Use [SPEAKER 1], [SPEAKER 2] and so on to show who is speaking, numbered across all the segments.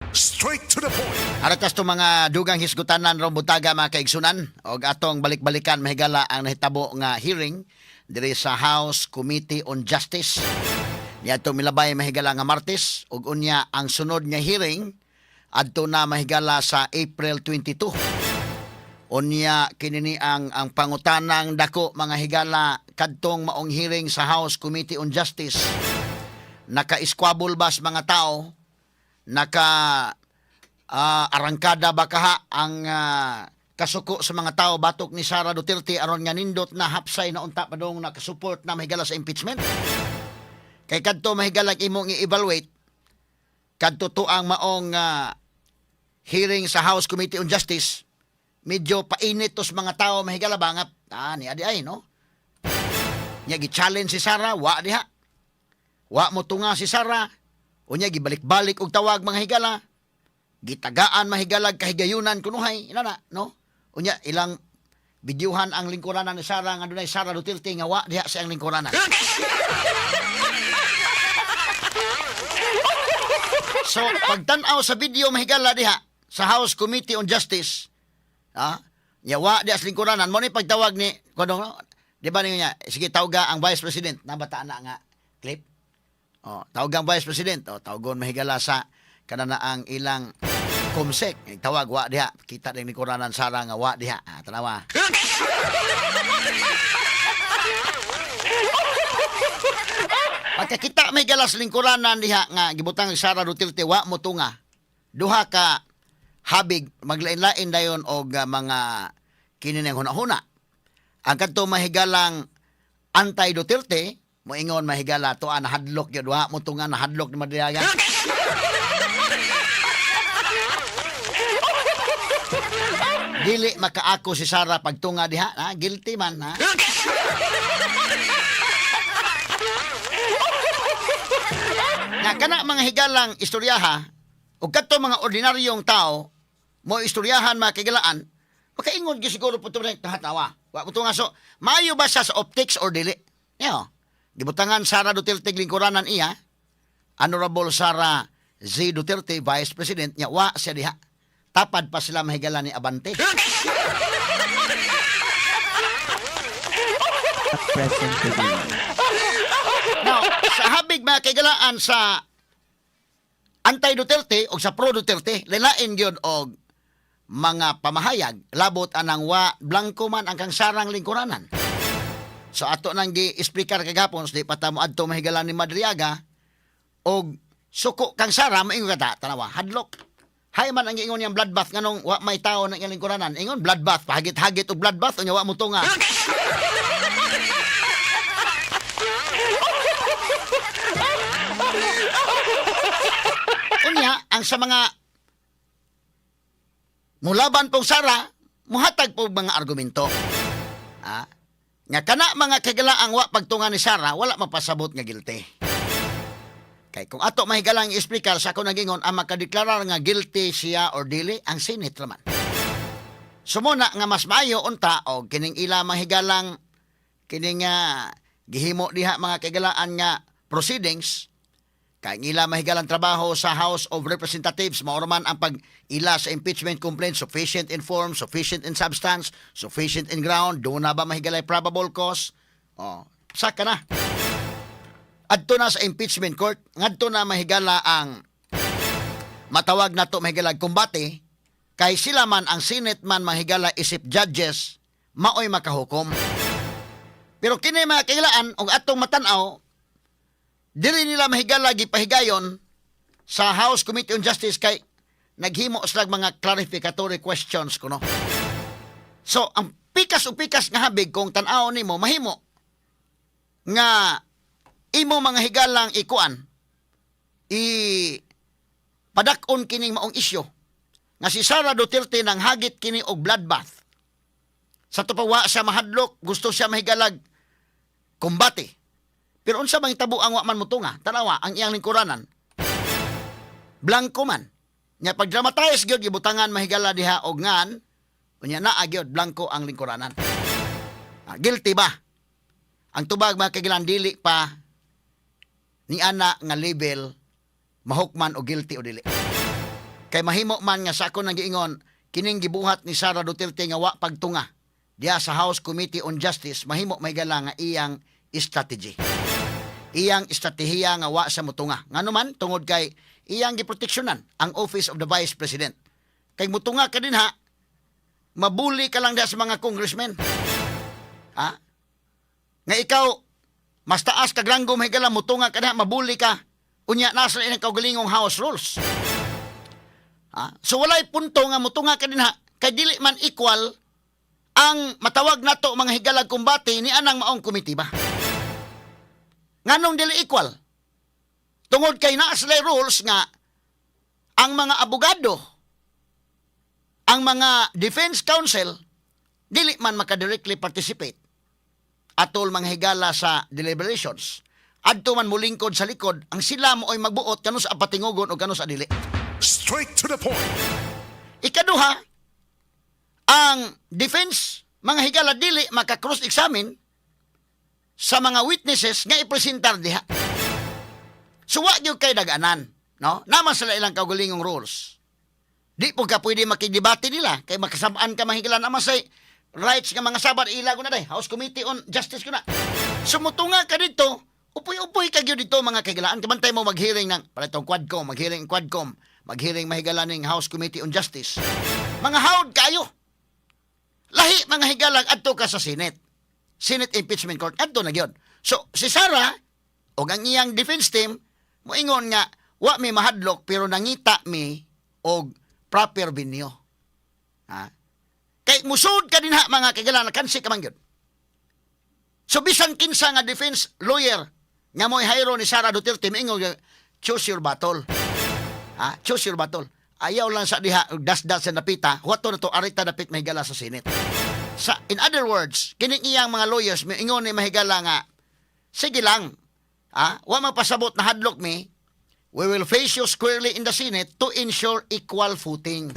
[SPEAKER 1] Straight to the point.
[SPEAKER 2] Aratas to mga dugang hisgutanan rong butaga, mga kaigsunan, og atong balik-balikan, mahigala, ang nahitabo nga hearing diri sa House Committee on Justice. Niadto milabay, mahigala, nga Martes, ug unya ang sunod nga hearing adto na, mahigala, sa April 22. Unya kini ni ang pangutanang dako, mga higala, kadtong maong hearing sa House Committee on Justice. Naka-squabble ba sa mga tao? Naka arangkada ba kaha ang kasuko sa mga tao batok ni Sara Duterte aron nga nindot na hapsay na unta padung nakasupport na, mahigala, sa impeachment? Kay kadto, mahigala, imong i-evaluate kadto to ang maong hearing sa House Committee on Justice, medyo painit to sa mga tao, mahigala ba, nga ni adi ay no nya gi-challenge si Sara, wa diha, wa mo tunga si Sara. Unya gibalik-balik og tawag, mga higala, gitagaan, mahigalag, kahigayunan kunuhay ina na no. Unya ilang videohan ang lingkuranan ni Sara nga dunay Sara Duterte nga wa diha sa iyang lingkuranan. So pagtan-aw sa video, mahigala, diha sa House Committee on Justice, nya wa diha sa lingkuranan mo ni pagtawag ni kuno, di ba niya, sige, tawga ang Vice President nabata na nga clip. Oh, tawag ang Vice President. Oh, tawgon, mahigala, sa kanana ang ilang comsec. Eh, tawag, wa diha. Kita din lingkuranan Sara nga wa diha. Ah, tanawa. Pagkakita may galas lingkuranan diha nga gibutang ni Sara Duterte wa mo tunga. Duha ka habig maglain-lain dayon og mga kini ng huna-huna. Ang kadto mahigalang anti Duterte moingon, mahigala, to nahadlok gyud, wa mo tunga, nahadlok ni Madriaga. Dili makaako si Sara pagtunga diha, ha? Guilty man, ha? Nga kana mga higalang istoryaha ug kadto mga ordinaryong tao mo istoryahan, mga kagilaan, makaingon gyud siguro po ito tawa. Wa mo tunga, so maayo ba siya sa optics or dili? Yo. Gibutangan Sara Duterte lingkuranan iya, Honorable Sara Z. Duterte, Vice President, nya wa siya diha. Tapad pa sila, mahigala, ni Abante.
[SPEAKER 3] Present today.
[SPEAKER 2] Now, sa habig, mga kaigalaan, sa anti-Duterte o sa pro-Duterte, lain gyud og mga pamahayag labot anang wa blanko man ang kang sarang lingkuranan. So ato nang gi-explicar kagapon, di pa ta mo adto, mahigala, ni Madriaga og suko kang Sara, moingon ka tanawa, hadlok. Hay man ang giingon niyang bloodbath, nganong wa may tao nang iyang lingkuranan. Ingon bloodbath, pahagit-hagit og bloodbath unya wa mo tunga. Unya, ang sa mga mulaban pong Sara, muhatag po mga argumento. Ah, nga kana, mga kagalaang, wa pagtunga ni Sara, wala mapasabot nga guilty. Kay kung ato mahigalang i-explicar sa ako nagingon, ang makadeklarar nga guilty siya or dili ang Senate raman. Sumuna nga mas maayo unta og kining ila mahigalang kining gihimo diha, mga kagalaan, nga proceedings, kay ang ila mahigalang trabaho sa House of Representatives mao man ang pag-ila sa impeachment complaint, sufficient in form, sufficient in substance, sufficient in ground, do na ba, mahigalay, probable cause. Oh, saka na. Adto na sa impeachment court, ngadto na, mahigala, ang matawag nato, mahigala, kumbate, kay sila man ang Senate man, mahigala, isip judges maoy makahukom. Pero kini, mga kailaan, og atong matan-aw, dili nila, mahigala, gipahigayon sa House Committee on Justice kay naghimo sila mga clarificatory questions kuno. So ang pikas o pikas nga habig, kung tan-aw nimo, mahimo nga imo, mga higalang, ikuan i padak-on kining maong isyu nga si Sara Duterte nang hagit kini og bloodbath. Sa to pa wa siya mahadlok, gusto siya, mahigalag, kumbate. Pero unsa bang hitabo ang wa man mutunga? Tanawa ang iyang lingkuranan. Blanco man. Nya pag dramatize gyud, gibutangan, mahigala, diha og ngan unya naa gyud blanco ang lingkuranan. Ah, guilty ba? Ang tubag, mga kagilan, dili pa ni ana nga label mahukman o guilty o dili. Kay mahimo man nga sa ako nang giingon, kining gibuhat ni Sara Duterte nga wa pagtunga diha sa House Committee on Justice, mahimo may gala nga iyang strategy. Iyang estratehiya nga wa sa mutunga. Ngano man, tungod kay iyang giproteksyonan ang Office of the Vice President. Kay mutunga ka dinha, mabuli ka lang diha sa mga congressmen. Ha? Nga ikaw, mas taas kag ranggo, mahigala, mutunga ka diha, mabuli ka. Unya, nasa ilang kaugalingong house rules. Ha? So walay punto nga mutunga ka dinha, kay dili man equal ang matawag nato, mga higalag kumbate ni anang maong komite ba? Nganong dili equal? Tungod kay naa sila rules nga ang mga abogado, ang mga defense counsel, dili man maka-directly participate atol, mga higala, sa deliberations. Adto man mulingkod sa likod, ang sila mo ay magbuot kanu sa patingugon o kanu sa dili.
[SPEAKER 1] Straight to the point.
[SPEAKER 2] Ikaduha, ang defense, mga higala, dili maka-cross-examine sa mga witnesses nga ipresentar diha. So wa gyud kay daganan, no? Naman sila ilang kaugalingong rules. Di po ka pwede makidebate nila kay makasabaan ka, mahigala, naman say rights nga mga sabat ila ko na day House Committee on Justice ko na. Sumutunga ka dito, upoy-upoy ka gyud dito, mga kahigalaan. Kabantay mo maghearing ng paletong Quadcom, maghearing Quadcom, maghearing, mahigala, ning House Committee on Justice. Mga hawd kayo. Lahi, mga higalag, adto ka sa Senate. Senate Impeachment Court adto na gyud. So si Sara og ang iyang defense team moingon nga wa mi mahadlok pero nangita mi og proper venue. Ha? Kay musud ka dinha, mga kaigalan, kansi ka man gyud. So bisan kinsa nga defense lawyer nga mo'y hire ni Sara Duterte, miingon nga, "Choose your battle." Ha? Choose your battle. Ayaw lang sa diha dasdas sa napita, huwato na to arita dapit, mahigala, sa Senate. Sa in other words, kining iyang mga lawyers miingon ni, mahigala, nga sige lang. Ha? Wa magpasabot na hadlok mi. We will face you squarely in the Senate to ensure equal footing.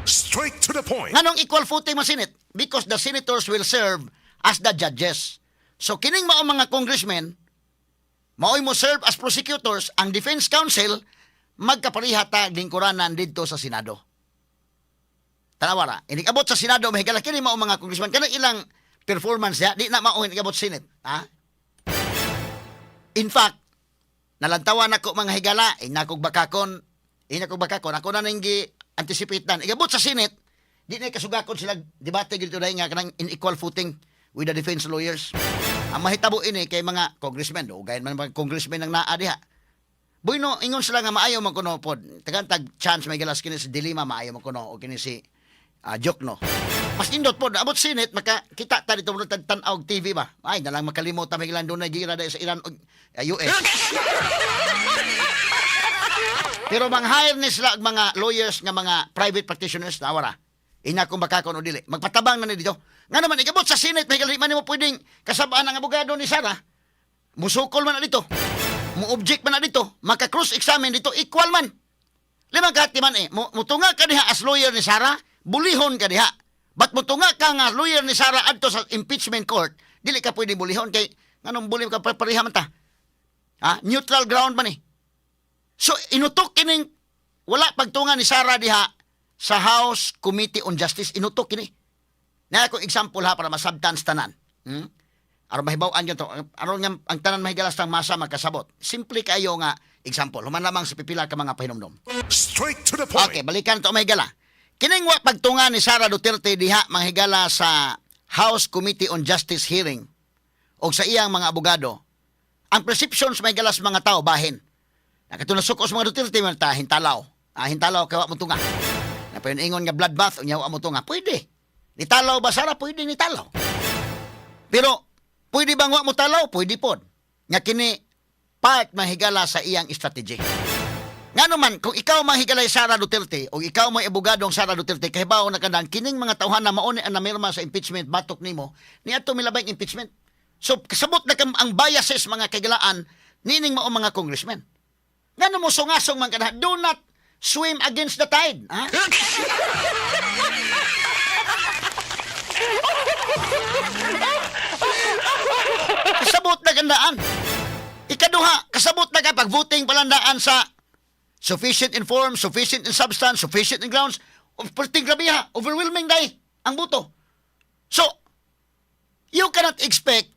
[SPEAKER 1] Straight to the point.
[SPEAKER 2] Nganong equal footing mo Senate? Because the senators will serve as the judges. So kining mao mga congressmen, maoy mo serve as prosecutors, ang defense counsel, magkapariha ta lingkuranan didto sa Senado. Tanawa ra, inig-abot sa Senado, mahigala, kini mao mga congressman, kanang ilang performance ya, di na mao inig-abot sa Senate. Ha? In fact, nalantawan ako, mga higala, inakog bakakon, ako na nang anticipate nan. Igabot sa Senate, di na kasugakon sila debate gito dahil nga kanang in equal footing with the defense lawyers. Ang mahitabo ini kay mga congressmen, dugayan man mga congressmen ang naa diha. Bueno, ingon sila nga maayo man kuno pod. Tagan tag chance may galas kini si De Lima, maayo man kuno o kini si Diokno. Mas nindot pod abot Senate, maka kita ta dito mo tan-aw og TV ba. Ay nalang makalimot ta may dunay gira dahil sa Iran og US. Pero mang-hire ni sila og mga lawyers nga mga private practitioners na wala. Ina kung bakakon o dili. Magpatabang na ni dito. Nga naman, ikabot sa Senate, may man mo pwedeng kasabaan ang abogado ni Sara. Musukol man na dito. Mu-object man na dito. Maka-cross-examine dito. Equal man. Limang kati man eh. Mutunga ka diha as lawyer ni Sara, bulihon ka diha. But mutunga ka nga lawyer ni Sara adto sa impeachment court, dili ka pwede bulihon kay nganong buli ka, pareha man ta. Ha? Neutral ground man eh. So inutok kining wala pagtunga ni Sara diha sa House Committee on Justice, inutok kini. Na akong example ha, para masabtan sa tanan. Aron mahibaw-an gyud to, aron nga ang tanan mahigalas ng masa makasabot. Simple kayo nga example. Human lamang sa pipila ka mga pahinumdom.
[SPEAKER 1] Straight to the point.
[SPEAKER 2] Okay, balikan to, mga higala. Kining wa pagtunga ni Sara Duterte diha, mga higala, sa House Committee on Justice hearing o sa iyang mga abogado, ang perception sa mga higala sa mga tao bahin. Nakatuna suko sa mga Duterte man ta hintalaw. Ah, hintalaw kay wa mo tunga. Napayon ingon nga bloodbath unya wa mo tunga. Pwede. Nitalaw ba Sara? Pwede nitalaw. Pero pwede bang wa mo talaw? Pwede pod. Nga kini part, mahigala, sa iyang strategy. Nga naman, kung ikaw mahigalay Sara Duterte o ikaw may abogadong Sara Duterte, kahibaw na kanang kining mga tawhan na mauni ang namirma sa impeachment batok nimo, niadto milabay ang impeachment. So, kasabot na kam ang biases, mga kaigalaan, nining mao mga congressmen. Ngano mo sungasong man kada? Do not swim against the tide. Ha? Kasabot na gandaan. Ikaduha, kasabot na ka pag voting palandaan sa Sufficient in form, sufficient in substance, sufficient in grounds. Perting grabiha, overwhelming day ang boto. So, you cannot expect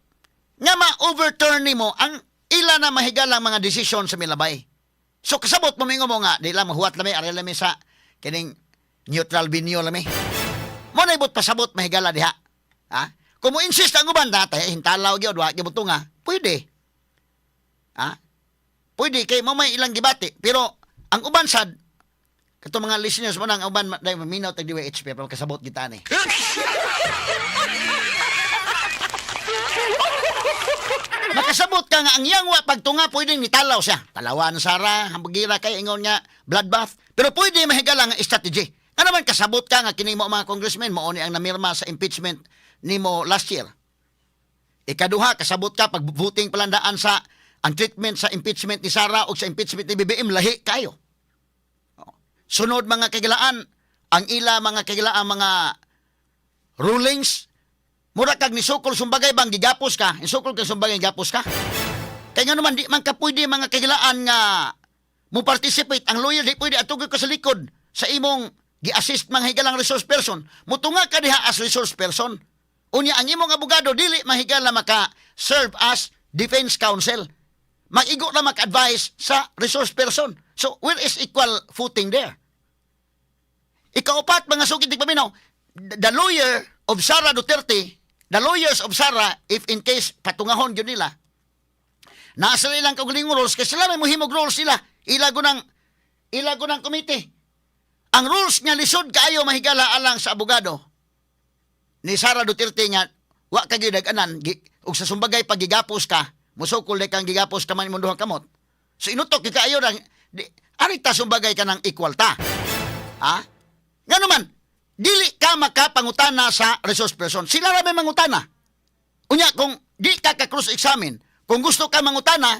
[SPEAKER 2] nga ma-overturn nimo ang ila na mahigalang mga desisyon sa milabay. So kasabot mo mingo mo nga di lang mahuwat lami, ari lami sa kining neutral venue lami. Mo na ibot pasabot mahigala diha. Ha? Kung mo insist ang uban dati, hintalaw gyud, wa gyud nga, pwede. Ha? Pwede kay mo may ilang gibati, pero ang uban sad kato mga listeners mo nang uban dai maminaw tag DYHP pero kasabot kita ni. Makasabot ka nga ang iyang wa pagtunga pwedeng nitalaw siya. Talawan Sara, hambugira kay ingon nga bloodbath. Pero pwede mahigala nga strategy. Nga naman kasabot ka nga kini mo mga congressmen mao ni ang namirma sa impeachment nimo last year. Ikaduha, kasabot ka pag voting palandaan sa ang treatment sa impeachment ni Sara o sa impeachment ni BBM, lahi kayo. Sunod mga kagilaan, ang ila mga kagilaan mga rulings, mura kag nisukol sumbagay bang gigapos ka, nisukol kag sumbagay gigapos ka. Kaya nga naman, di man ka pwede mga kagilaan nga mo participate ang lawyer, di pwede atugod ka sa likod sa imong gi-assist mga higalang resource person. Mutunga ka diha as resource person. Unya ang imong abogado dili mahigala maka serve as defense counsel. Mag-igo na maka-advise sa resource person. So where is equal footing there? Ikaupat, mga sukit paminaw, the lawyer of Sara Duterte, the lawyers of Sara, if in case patungahon yun nila, nasa ilang kaugalingong rules, kasi sila may muhimog rules nila, ilago ng committee. Ang rules nga lisod kaayo mahigala alang sa abogado ni Sara Duterte nga wa ka gyud anan ug sa sumbagay pag gigapos ka, musukol kang gigapos ka man imong duha kamot. So inutok gyud kaayo nang di, ari ta sumbagay ka ng equal ta. Ha? Nga naman, dili ka makapangutana sa resource person. Sila ra may mangutana. Unya kung di ka ka cross-examine, kung gusto ka mangutana,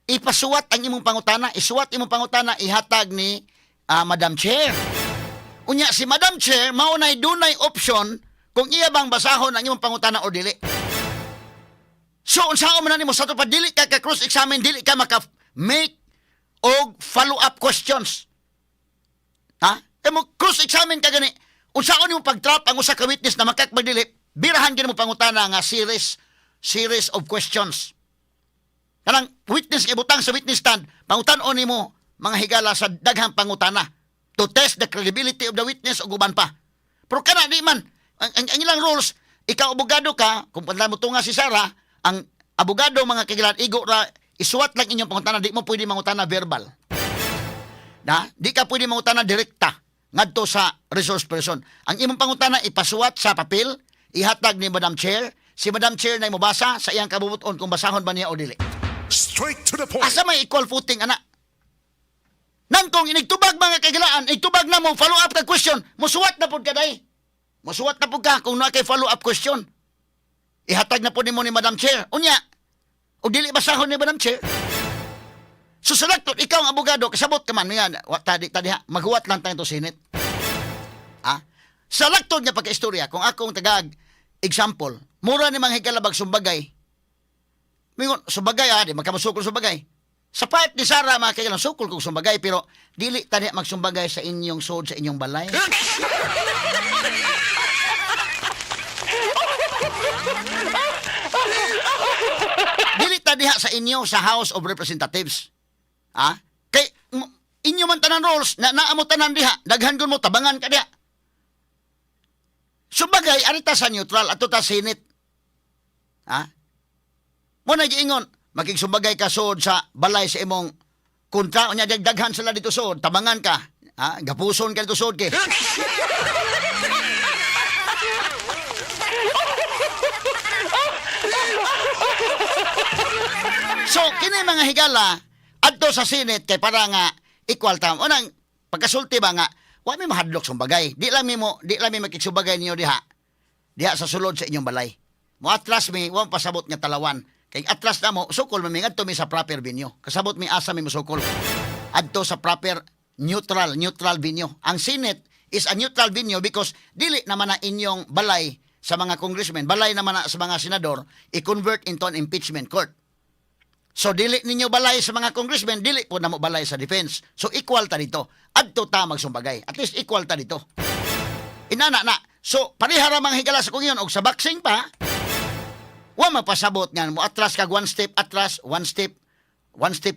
[SPEAKER 2] ipasuwat ang imong pangutana, isuwat imong pangutana, ihatag ni Madam Chair. Unya si Madam Chair mao nay dunay option kung iya bang basahon ang imong pangutana o dili. So unsaon man na nimo sa pa dili ka ka cross-examine, dili ka maka make og follow-up questions. Ha? E mo cross-examine ka gani. Unsaon nimo pag-trap ang usa ka witness na makakpagdili, birahan gini mo pangutana nga series series of questions. Kanang witness ibutang sa witness stand, pangutan-on nimo mga higala sa daghang pangutana to test the credibility of the witness ug uban pa. Pero kana di man ang ilang rules, ikaw abogado ka, kung panlan mo tunga si Sara, ang abogado mga kagilan igo ra isuwat lang inyong pangutana, di mo pwede mangutana verbal. Na, di ka pwede mangutana direkta ngadto sa resource person. Ang imong pangutana ipasuwat sa papel, ihatag ni Madam Chair. Si Madam Chair na mobasa sa iyang kabubuton kung basahon ba niya o dili.
[SPEAKER 1] Straight to the point.
[SPEAKER 2] Asa may equal footing ana? Nan kung inigtubag mga kagilaan, igtubag na mo follow up ka question, musuwat na pud ka day. Musuwat na pud ka kung naa kay follow up question. Ihatag na pud nimo ni Madam Chair. Unya, o dili basahon ni Madam Chair. So sa laktod, ikaw ang abogado, kasabot ka man, nga, wa, tadi, tadi ha, maghuwat lang tayo to Senate. Ah? Sa laktod nga pagka-istorya, kung akong tagag example, mura ni mga higalabag sumbagay, mingon, sumbagay ah, di magkamasukol sumbagay. Sa part ni Sara, mga kailan, sukol kong sumbagay, pero dili tani magsumbagay sa inyong sod, sa inyong balay. Dili ta diha sa inyo sa House of Representatives. Ha? Kay inyo man tanan rules na naamo tanan diha, daghan gun mo tabangan ka diha. Sumbagay ari ta sa neutral ato ta Senate. Ha? Mo na giingon, makigsumbagay ka sod sa balay sa imong kontra unya daghan sila dito sod, tabangan ka. Ha? Gapuson ka dito sod kay. So, kini mga higala, adto sa Senate kay para nga equal ta. Unang pagkasulti ba nga, wa mi mahadlok sumbagay. Di lang mi makigsubagay ninyo diha. Diha sa sulod sa inyong balay. Mo atras mi, wa pasabot nga talawan. Kay atras na mo, sukol man mi ngadto mi sa proper venue. Kasabot mi asa mi mosukol. Adto sa proper neutral venue. Ang Senate is a neutral venue because dili naman na inyong balay sa mga congressmen, balay naman na sa mga senador, i-convert into an impeachment court. So dili ninyo balay sa mga congressmen, dili po namo balay sa defense. So equal ta dito. Adto ta magsumbagay. At least equal ta dito. Inana na. So pareha ra mga higala sa kung og sa boxing pa, wa mapasabot nga mo atras kag one step atras, one step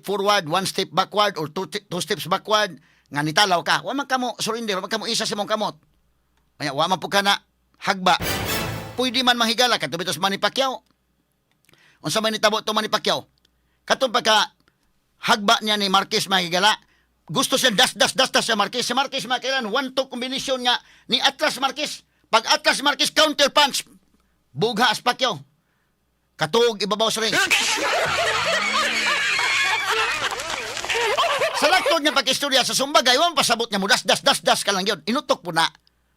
[SPEAKER 2] forward, one step backward or two steps backward nga nitalaw ka. Wa man kamo surrender, wa man kamo isa sa imong kamot. Kaya wa man po ka na hagba. Pwede man manghigala kadto bitaw sa Manny Pacquiao. Unsa man nitabo to Manny Pacquiao? Katong pagka hagba niya ni Marquez, mahigala, gusto siya das das das das sa Marquez. Si Marquez makilan 1-2 combination nga ni atras Marquez. Pag atras Marquez, counter punch. Bugha as Pacquiao. Katog ibabaw sa ring. Sa laktod nga pag-istorya sa sumbagay, wa man pasabot nga mudas das das das ka lang yun. Inutok po na.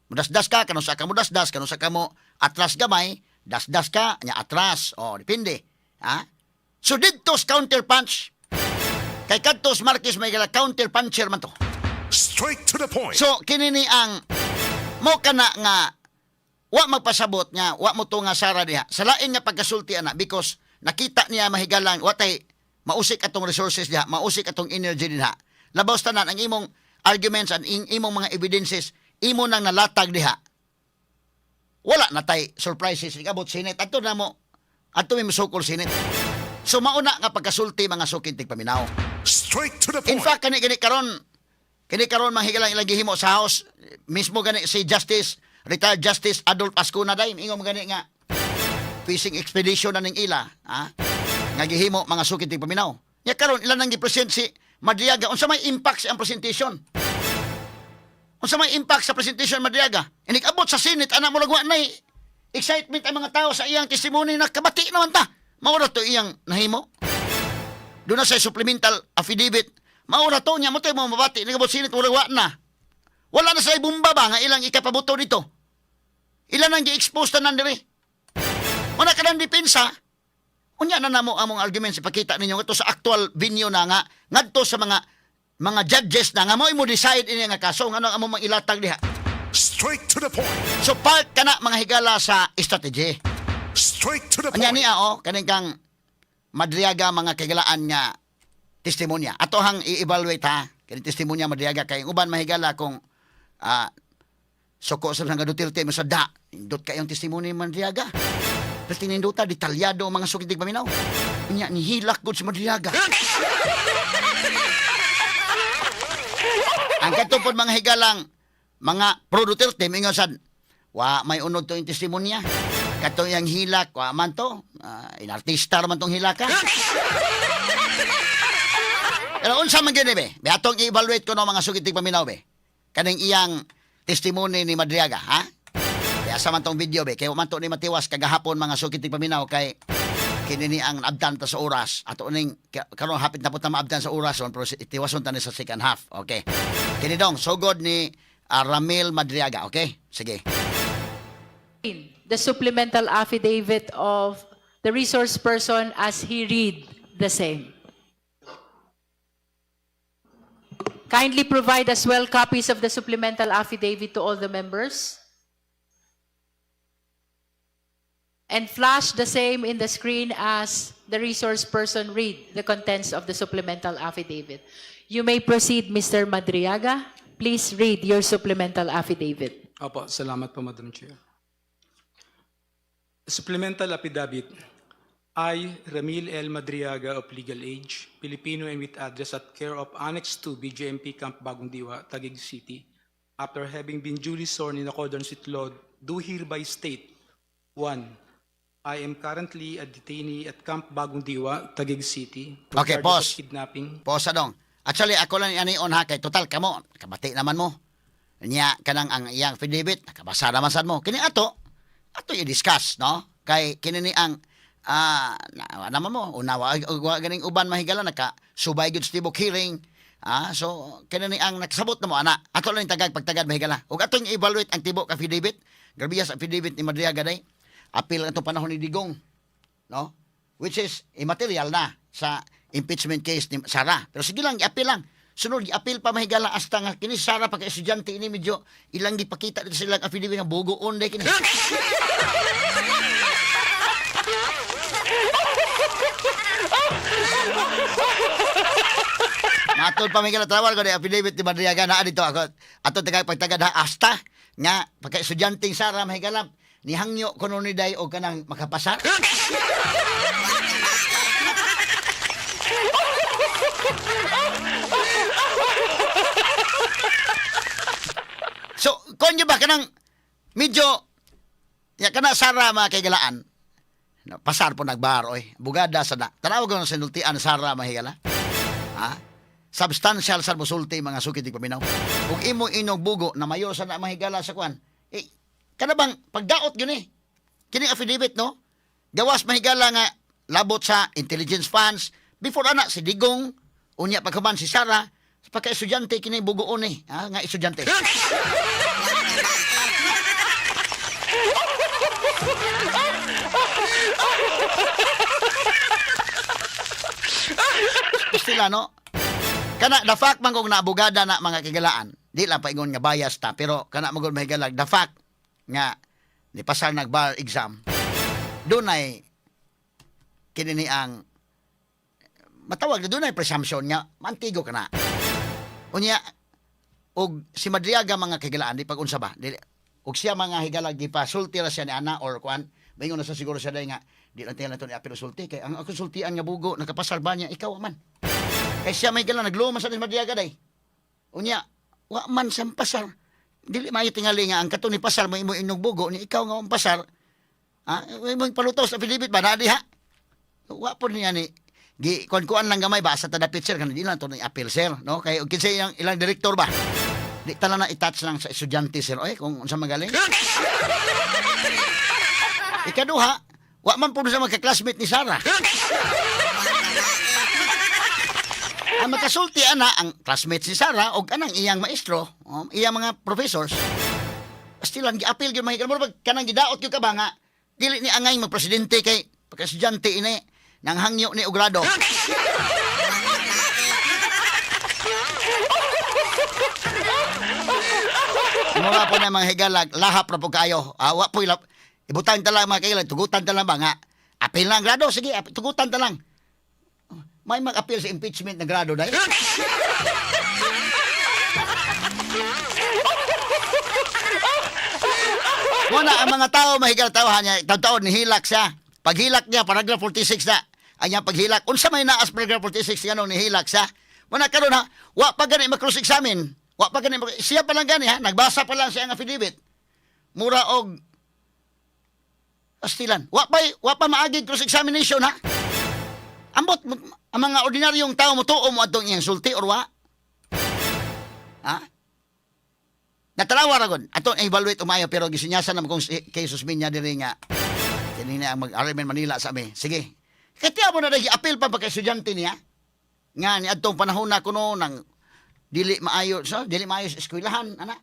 [SPEAKER 2] Mudas-das ka, kano sa ka mudas-das, kano sa ka mo atras gamay, das-das ka, nya atras. O, depende. Ha? So didto sa counter punch. Kay kadto sa Marquez may gala counter puncher man to.
[SPEAKER 1] Straight to the point.
[SPEAKER 2] So kini ni ang mo kana nga wa magpasabot nga wa mo to nga Sara diha. Sa lain nga pagkasulti ana because nakita niya mahigalang wa tay mausik atong resources diha, mausik atong energy diha. Labaw sa tanan ang imong arguments and imong mga evidences imo nang nalatag diha. Wala na tay surprises abot Senate. Adto na mo adto mi musukol Senate. So mauna nga pagkasulti, mga suking tigpaminaw.
[SPEAKER 1] Straight to the
[SPEAKER 2] In
[SPEAKER 1] point.
[SPEAKER 2] fact, kani kini karon kini karon mahigalang ilang gihimo sa House mismo gani si Justice, retired Justice Adolf Azcuna day ingon gani nga fishing expedition na ning ila, ha, nga gihimo, mga suking tigpaminaw. Nya karon ilan nang gi-present si Madriaga, unsa may impact sa iyang presentation? Unsa may impact sa presentation Madriaga? Inig abot sa Senate ana mo wa nay excitement ang mga tao sa iyang testimony, nakabati naman ta. Mao ra to iyang nahimo. Doon na sa supplemental affidavit. Maura to niya mo tayo mo mabati. Nagabot Senate, wala wa na. Wala na sa ibumba ba nga ilang ikapabuto dito. Ilan ang gi-expose tanan diri. Wala ka ng depensa. Unya na namo among argument sa pakita ninyo ngadto sa actual venue na nga ngadto sa mga judges na nga mo mo decide ini nga kaso ngano ang among mga ilatag diha.
[SPEAKER 1] Straight to the point.
[SPEAKER 2] So part kana mga higala sa strategy.
[SPEAKER 1] Straight to the
[SPEAKER 2] Anya
[SPEAKER 1] point.
[SPEAKER 2] niya oh kaning kang Madriaga mga kagalaan nga testimonya. Ato hang i-evaluate ha. Kani testimonya Madriaga kay uban mahigala kung suko sa nga Duterte mo sa da. Indot kayong testimony Madriaga. Pero tininduta, detalyado ang mga suking tigpaminaw. Unya, nihilak gud si Madriaga. Ang katupod mga higalang mga pro Duterte, mingon sad, wa may unod to yung testimonya. Kato yung hilak, wa man to. Inartista man tong hilaka. Pero unsa man gyud ni be? Be atong i-evaluate ko no mga suking tigpaminaw be. Kaning iyang testimony ni Madriaga, ha? Be asa man tong video be kay wa man to ni matiwas kagahapon, mga suking tigpaminaw, kay kini ni ang abdan ta sa oras. Ato ning karon hapit na po ta maabdan sa oras ron, pero itiwason ta ni sa second half. Okay. Kini dong sugod ni Ramil Madriaga, okay? Sige.
[SPEAKER 3] The supplemental affidavit of the resource person as he read the same. Kindly provide as well copies of the supplemental affidavit to all the members. And flash the same in the screen as the resource person read the contents of the supplemental affidavit. You may proceed, Mr. Madriaga. Please read your supplemental affidavit.
[SPEAKER 4] Opo, salamat po, Madam Chair. Supplemental affidavit. I, Ramil L. Madriaga of legal age, Filipino and with address at care of Annex 2 BJMP Camp Bagong Diwa, Taguig City, after having been duly sworn in accordance with law, do hereby state, 1. I am currently a detainee at Camp Bagong Diwa, Taguig City, for
[SPEAKER 2] Okay,
[SPEAKER 4] charges of
[SPEAKER 2] pause.
[SPEAKER 4] kidnapping.
[SPEAKER 2] Posa dong. Actually, ako lang ani on ha kay total kamo kabati naman mo. Nya kanang ang iyang affidavit nakabasa naman sad mo. Kini ato ato i-discuss no kay kini ni ang na, naman mo unawa wa ganing uban mahigala naka subay gyud sa tibok hearing. So kini ni ang nakasabot na mo ana. Ato lang tagag pagtagad mahigala. Ug atong i-evaluate ang tibok affidavit. Grabe sa affidavit ni Madriaga day. Apil ang itong panahon ni Digong no? Which is immaterial na sa impeachment case ni Sara. Pero sige lang, i-appeal lang. Sunod, i-appeal pa mahigala hasta nga kini si Sara pagka estudyante ini medyo ilang gipakita dito silang affidavit nga bugoon day kini. Matod pa may tawag ko ni affidavit ni Madriaga naa dito ako. Ato tagay pagtagad ha asta nga pagka estudyanteng Sara mahigala nihangyo kuno ni day og kanang makapasar. So, konyo ba kanang medyo ya kana Sara mga kaigalaan. No, pasar po nagbar oy. Bugada sa na. Tanaw ko ng sinultian Sara mahigala. Ha? Substantial sa musulti mga sukit paminaw. Ug imo inog bugo na mayo sa na mahigala sa kwan. Eh, kana bang pagdaot gyud ni? Kini affidavit no? Gawas mahigala nga labot sa intelligence funds before ana si Digong unya pagkaman si Sara pagka estudyante kini bugoon ni ha? Nga estudyante. Sila no? Kana the fact man kung naabogada na mga kigalaan, di lang paingon nga bias ta, pero kana man gud mahigalag the fact nga ni pasar nag bar exam. Dunay kini ni ang matawag na dunay presumption nga mantigo ka na. Unya og si Madriaga mga kigalaan di pag unsa ba? Dili, og siya mga higalag di pa sulti ra siya ni ana or kuan, maingon na sa siguro siya dai nga di lang tayo na to ni apil sulti kay ang akong sultian nga bugo nakapasar ba niya ikaw man. Kay siya may gala nagluman sa ni Madriaga day. Unya, wa man siyang pasar. Dili maayo tingali nga ang kato ni pasar mo imo inog bugo ni ikaw nga ang pasar. Ha? Imo palutaw sa Pilipit ba na diha? Wa po niya ni gi kuan-kuan lang gamay ba sa tada picture kan di lang to ni appeal sir no kay og kinsa ilang, ilang direktor ba di tala na i-touch lang sa estudyante sir oy kung unsa magaling. Ikaduha, wa man po sa magka-classmate ni Sarah. Ang makasulti ana ang classmates ni Sarah og anang iyang maestro, oh, iyang mga professors. Pastilan giapil gyud mga murag kanang gidaot gyud ka ba nga dili ni angay magpresidente kay pagka-estudyante ini nang hangyo ni og grado. Mura po na mga higalag, lahap ra po kayo. Ah, wa po ilap. Ibutan ta lang mga kahigalag, tugutan ta lang ba nga. Apil lang grado, sige, tugutan ta lang. May mag-appeal sa impeachment na grado dahil. Wala ang mga tao mahigal tawahan niya, taon-taon nihilak siya. Paghilak niya, paragraph 46 na. Anya paghilak. Unsa may naas paragraph 46 nga nung nihilak siya? Wala karon ha, wa pa gani ma-cross examine. Wa pa gani siya pa lang gani ha, nagbasa pa lang siya ang affidavit. Mura og astilan. Wa pa maagi cross examination ha. Ambot ang mga ordinaryong tao mo tuo mo atong iyang sulti or wa? Ha? Natalawa ra gud. Ato evaluate umayo pero gisinyasan naman kung si, kay Susminya diri nga kini na ang mag-RMN Manila sa ami. Sige. Kay tiya mo na dagi appeal pa pagka estudyante niya. Nga ni adtong panahon na kuno nang dili maayo so dili maayo sa eskwelahan ana.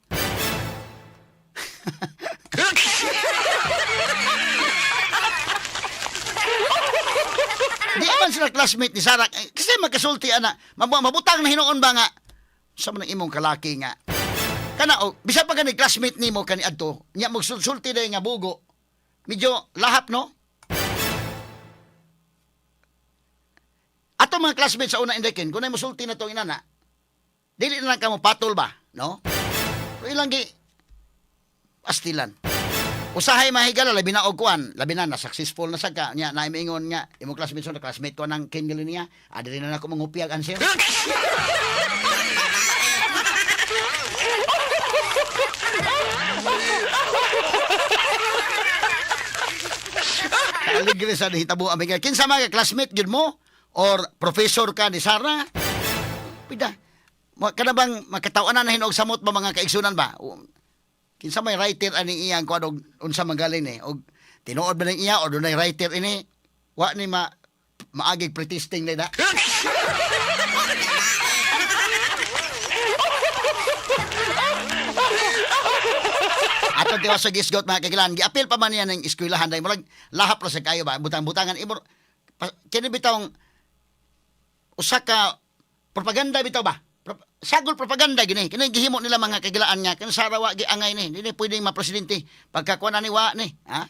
[SPEAKER 2] Di man sila classmate ni Sarah. Eh, kasi magkasulti ana. Mabutang na hinuon ba nga sa man ang imong kalaki nga kana o bisan pa gani classmate nimo kani adto nya magsulti day nga bugo medyo lahap no ato mga classmates sa una indekin kung nay mosulti na tong inana dili na lang kamo patol ba no pero ilang gi astilan usahay mahigala labi na og kuan labi na na successful na sad ka nya na ingon nga imong classmate sa classmate ko nang kin niya adiri na nako mangupiyag answer. Aligre sa nahitabo ang bigay. Kinsa mga classmate gyud mo or professor ka ni Sara? Pida. Kana bang makatawanan na hinuog samot ba mga kaigsunan ba? Kinsa may writer ani iyang kuan og unsa magaling ni og tinuod ba ning iya or dunay writer ini? Wa ni ma maagig pretesting ni da. Ato tiwa sa gisgot mga kagilan, giapil pa man niya ng eskwelahan dahil murag lahap ra sa kayo ba butang-butangan imo kini bitawng usa ka propaganda bitaw ba? Sagol propaganda gini. Kini gihimo nila mga kagilaan nga kini Sarawak giangay ni. Dili pwedeng mapresidente pagkakuan ni wa ni, ha?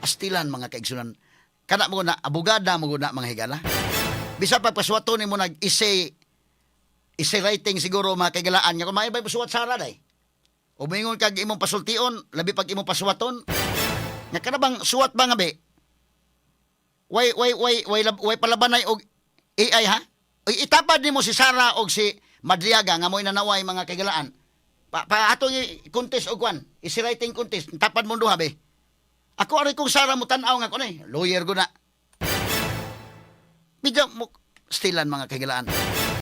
[SPEAKER 2] Astilan mga kaigsunan. Kana mo na abogada mo na mga higala. Bisa pagpaswato nimo nag-essay Essay writing siguro, mga kaigalaan, nga kung maayo ba suwat Sara day. O moingon kag imong pasultion, labi pag imong pasuwaton. Nga kana bang suwat ba nga be? Way palabanay og AI, ha? Uy, itapad nimo si Sara og si Madriaga nga mo'y nanaway, mga kaigalaan. Pa atong contest og kwan, essay writing contest, tapad mo duha be. Ako ari kong Sara mo tan-aw nga ko ni, lawyer ko na. Bidya mo stilan, mga kaigalaan.